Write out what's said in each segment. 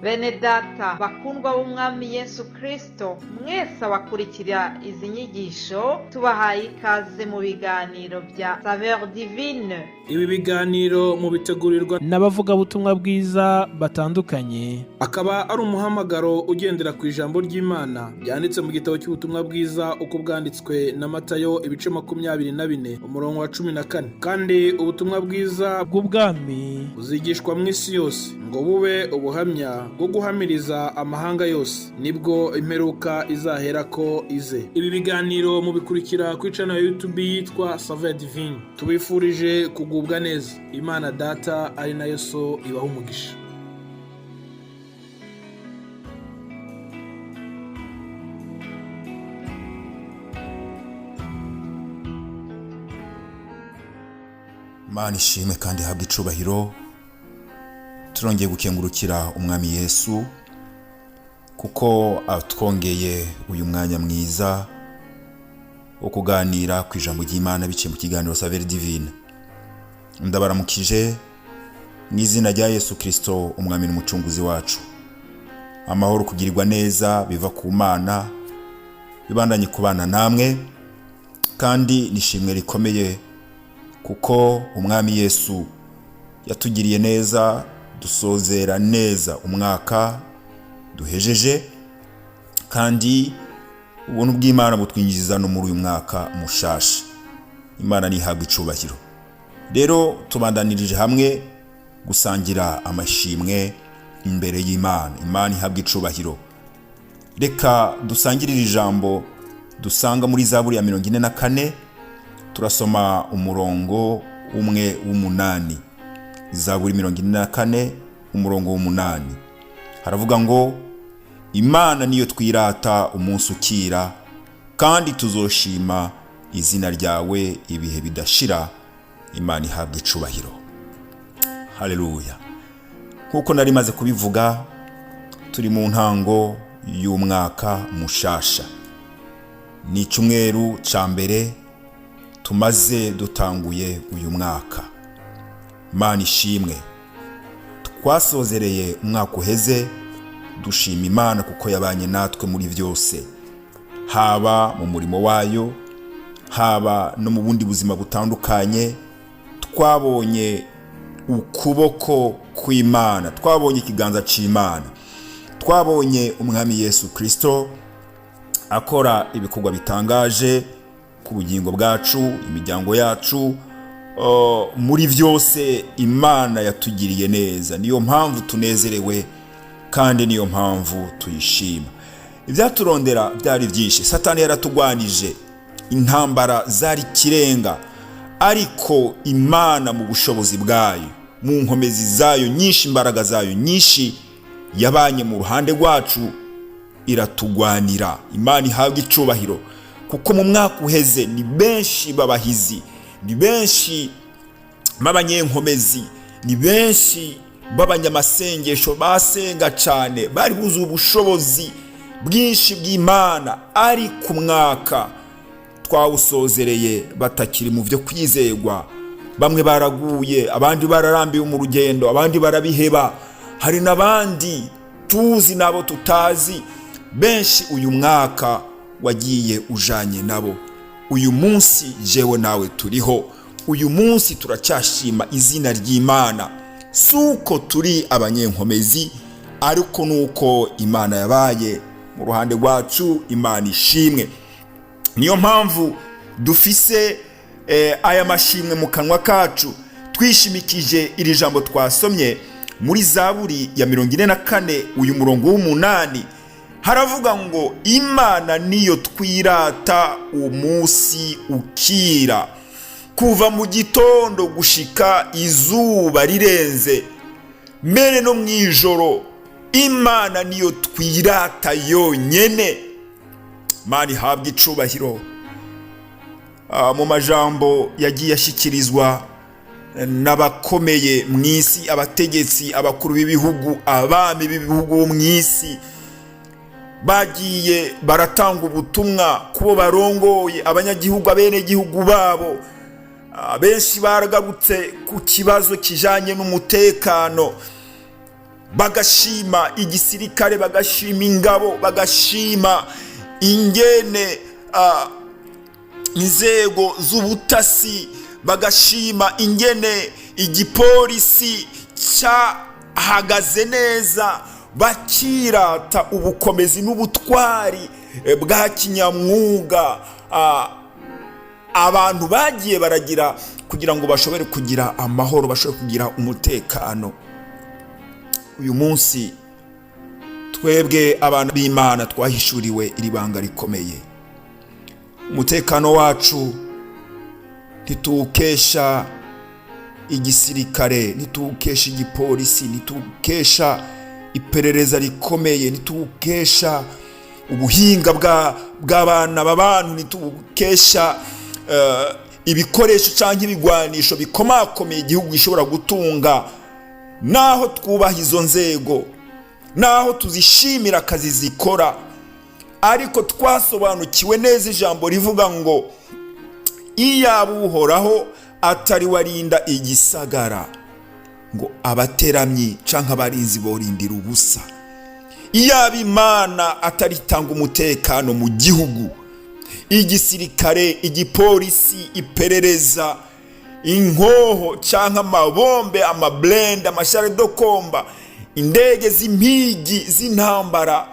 Bene data bakundwa b'Umwami Yesu Kristo, mwese abakurikira izi nyigisho, tubahaye ikaze mu biganiro bya Saveur Divine. Ibi biganiro mubitegurirwa n'abavugabutumwa bwiza batandukanye. Akaba ari umuhamagaro ugendera ku ijambo ry'Imana ryanditse mu gitabo cy'ubutumwa bwiza uko bwanditswe na Matayo, ibice 24, umurongo wa 14. Kandi ubutumwa bwiza bw'ubwami buzigishwa mu isi yose ngo bube ubuhamya bwo guhamiriza amahanga yose, nibwo imperuka izaherako ize. Ibi biganiro mubikurikira kuri channel ya YouTube yitwa Saveur Divine. Tubifurije kugubwa neza. Imana Data ari nayo So ibaha umugisha. Imana ishimwe kandi ihabwe icubahiro. Turongeye gukengurukira Umwami Yesu kuko atwongeye uyu mwanya mwiza wo kuganira ku ijambo ry'Imana biciye mu kiganiro Saveur Divine. Ndabaramukije mu izina rya Yesu Kristo, Umwami n'Umucunguzi wacu. Amahoro, kugirirwa neza biva ku Mana bibandanye kubana namwe, kandi nishimwe rikomeye kuko Umwami Yesu yatugiriye neza, dusozera neza umwaka duhejeje, kandi ubuntu bw'Imana butwinjiza no muri uyu mwaka mushasha. Imana ntihabwe icubahiro. Rero tubandanirije hamwe gusangira amashimwe imbere y'Imana. Imana ihabwe icubahiro. Reka dusangirire ijambo dusanga muri Zaburi ya 44. Turasoma umurongo umwe w'umunani. Zaburi 44, umurongo w'umunani, haravuga ngo: "Imana niyo twirata umunsi ukira, kandi tuzoshima izina ryawe ibihe bidashira." Imana ihabwa icubahiro. Haleluya! Nk'uko nari maze kubivuga, turi mu ntango y'umwaka mushasha. Ni icyumweru cya mbere tumaze dutanguye uyu mwaka. Imana ishimwe. Twasozereye umwaka uheze dushima Imana kuko yabanye natwe muri byose, haba mu murimo wayo, haba no mu bundi buzima butandukanye. Twabonye ukuboko kw'Imana, twabonye ikiganza cy'Imana, twabonye Umwami Yesu Kirisito akora ibikorwa bitangaje ku bugingo bwacu, imiryango yacu. Muri byose Imana yatugiriye neza, niyo mpamvu tunezerewe kandi niyo mpamvu tuyishima. Ibyaturondera byari byinshi, Satani yaratugwanije, intambara zari kirenga, ariko Imana mu bushobozi bwayo, mu nkomezi zayo nyinshi, imbaraga zayo nyinshi, yabanye mu ruhande rwacu iratugwanira. Imana ihabwa icubahiro, kuko mu mwaka uheze ni benshi b'abahizi, ni benshi b'abanyenkomezi, ni benshi b'abanyamasengesho basenga cyane, bari buzuye ubushobozi bwinshi bw'Imana, ariko umwaka twawusozereye batakiri mu byo kwizerwa. Bamwe baraguye, abandi bararambiwe mu rugendo, abandi barabiheba. Hari n'abandi tuzi n'abo tutazi benshi uyu mwaka wagiye ujanye nabo. Uyu munsi jewe nawe turiho, uyu munsi turacyashima izina ry'Imana. Si uko turi abanyenkomezi, ariko nuko Imana yabaye mu ruhande rwacu. Imana ishimwe. Niyo mpamvu dufise aya mashimwe mu kanwa kacu, twishimikije iri jambo twasomye muri Zaburi ya 44, uyu murongo w'umunani. Haravuga ngo: "Imana niyo twirata umunsi ukira." Kuva mu gitondo gushika izuba rirenze, mbere no mu ijoro, Imana niyo twirata yonyene. Imana ihabwa icubahiro. Mu majambo yagiye ashyikirizwa n'abakomeye mu isi, abategetsi, abakuru b'ibihugu, abami b'ibihugu bo mu isi, bagiye baratanga ubutumwa kubo barongoye, abanyagihugu, abenegihugu babo. Benshi baragarutse ku kibazo kijanye n'umutekano. Bagashima igisirikare, bagashima ingabo, bagashima ingene inzego z'ubutasi, bagashima ingene igipolisi cyahagaze neza, bakirata ubukomezi n'ubutwari bwa kinyamwuga abantu bagiye baragira kugira ngo bashobore kugira amahoro, bashobore kugira umutekano. Uyu munsi twebwe abantu b'Imana twahishuriwe iri banga rikomeye: umutekano wacu ntituwukesha igisirikare, ntituwukesha igipolisi, ntituwukesha iperereza rikomeye, ntituwukesha ubuhinga bw'abana b'abantu, ntituwukesha ibikoresho cyangwa ibigwanisho bikomakomeye igihugu gishobora gutunga. Naho twubaha izo nzego, naho tuzishimira akazi zikora, ariko twasobanukiwe neza ijambo rivuga ngo iyaba Uhoraho atari warinda igisagara, ngo abateramyi canke abarinzi borindira ubusa. Iyaba Imana atari itanga umutekano mu gihugu, igisirikare, igipolisi, iperereza, inkoho cyangwa amabombe, amablindés, amachars de combat, indege z'impigi z'intambara,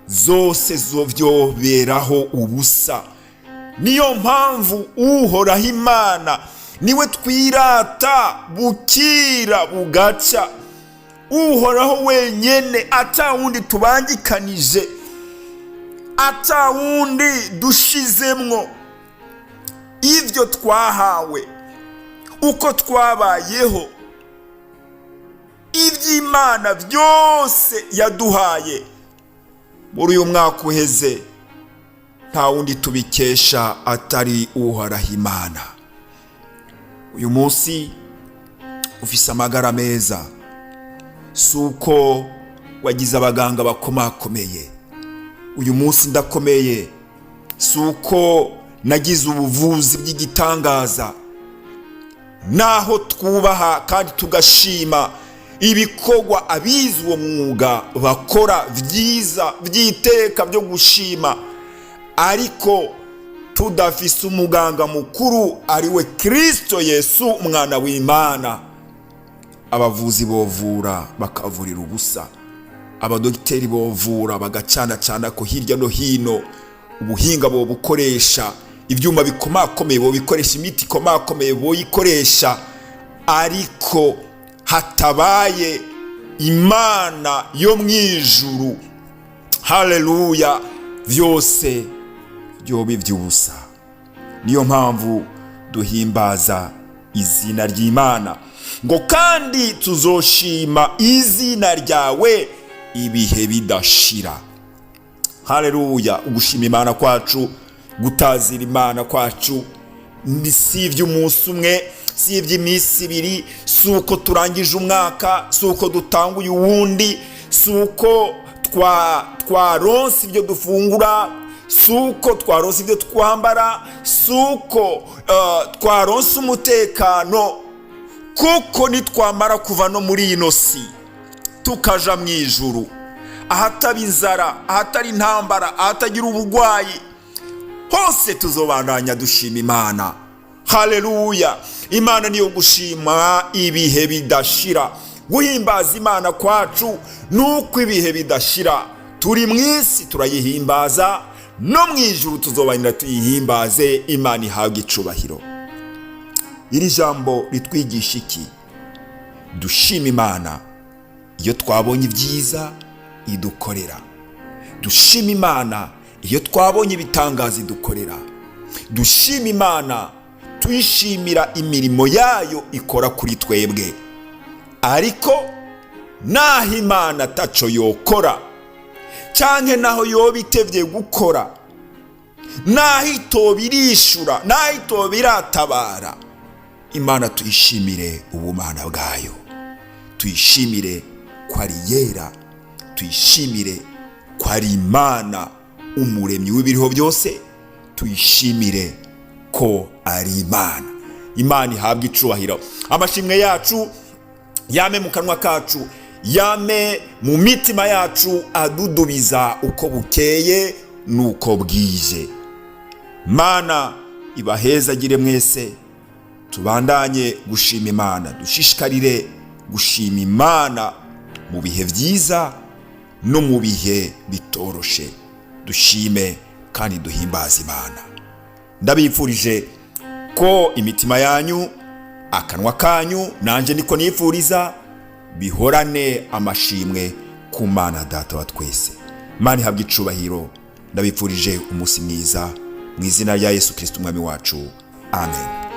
zose zovyoberaho ubusa. Niyo mpamvu Uhoraho Imana niwe twirata bukira bugaca, Uhoraho wenyene, ata wundi tubangikanije, ata wundi dushizemwo. Ibyo twahawe, uko twabayeho, iby'Imana byose yaduhaye muri uyu mwaka uheze, nta wundi tubikesha atari Uhoraho Imana. Uyu munsi ufise amagara meza si uko wagize abaganga bakomakomeye. Uyu munsi ndakomeye si uko nagize ubuvuzi bw'igitangaza. Naho twubaha kandi tugashima ibikorwa abize uwo mwuga bakora byiza by'iteka byo gushima, ariko tudafise umuganga mukuru ari we Kirisito Yesu umwana w'Imana, abavuzi bovura bakavurira ubusa, abadogiteri bovura bagacanacana ko hirya no hino, ubuhinga bobukoresha, ibyuma bikomakomeye bobikoresha, imiti ikomakomeye boyikoresha, ariko hatabaye Imana yo mu ijuru, haleluya, byose byoba iby'ubusa. Niyo mpamvu duhimbaza izina ry'Imana ngo kandi tuzoshima izina ryawe ibihe bidashira. Haleluya! Ugushima Imana kwacu, gutazira Imana kwacu, si iby'umunsi umwe, si iby'iminsi 2, si uko turangije umwaka, si uko dutanguye uwundi, si uko twaronse ibyo dufungura, si uko twaronse ibyo twambara, si uko twaronse umutekano, kuko nitwamara kuva no muri ino si tukaja mu ijuru, ahataba inzara, ahatari intambara, ahatagira uburwayi, hose tuzobandanya dushima Imana. Haleluya! Imana niyo gushima ibihe bidashira. Guhimbaza Imana kwacu nuko ibihe bidashira. Turi mu isi turayihimbaza, no mu ijuru tuzobanira tuyihimbaze. Imana ihabwa icubahiro. Iri jambo ritwigisha iki? Dushima Imana iyo twabonye ibyiza idukorera, dushima Imana iyo twabonye ibitangaza idukorera, dushima Imana tuyishimira imirimo yayo ikora kuri twebwe. Ariko naho Imana ataco yokora, canke naho yoba itevye gukora, naho itoba irishura, naho itoba iratabara, Imana tuyishimire ubumana bwayo, tuyishimire ko ari yera, tuyishimire ko ari Imana umuremyi w'ibiriho byose, tuyishimire ko ari Imana. Imana ihabwa icubahiro. Amashimwe yacu yame mu kanwa kacu. Yame mu mitima yacu adudubiza uko bukeye n'uko bwije. Mana ibahezagire mwese. Tubandanye gushima Imana, dushishikarire gushima Imana mu bihe byiza no mu bihe bitoroshe. Dushime kandi duhimbaze Imana. Ndabifurije ko imitima yanyu, akanwa kanyu, nanjye niko nifuriza, bihorane amashimwe ku Mana Data wa twese. Imana ihabwa icubahiro. Ndabifurije umunsi mwiza mu izina rya Yesu Kirisiti Umwami wacu. Amen.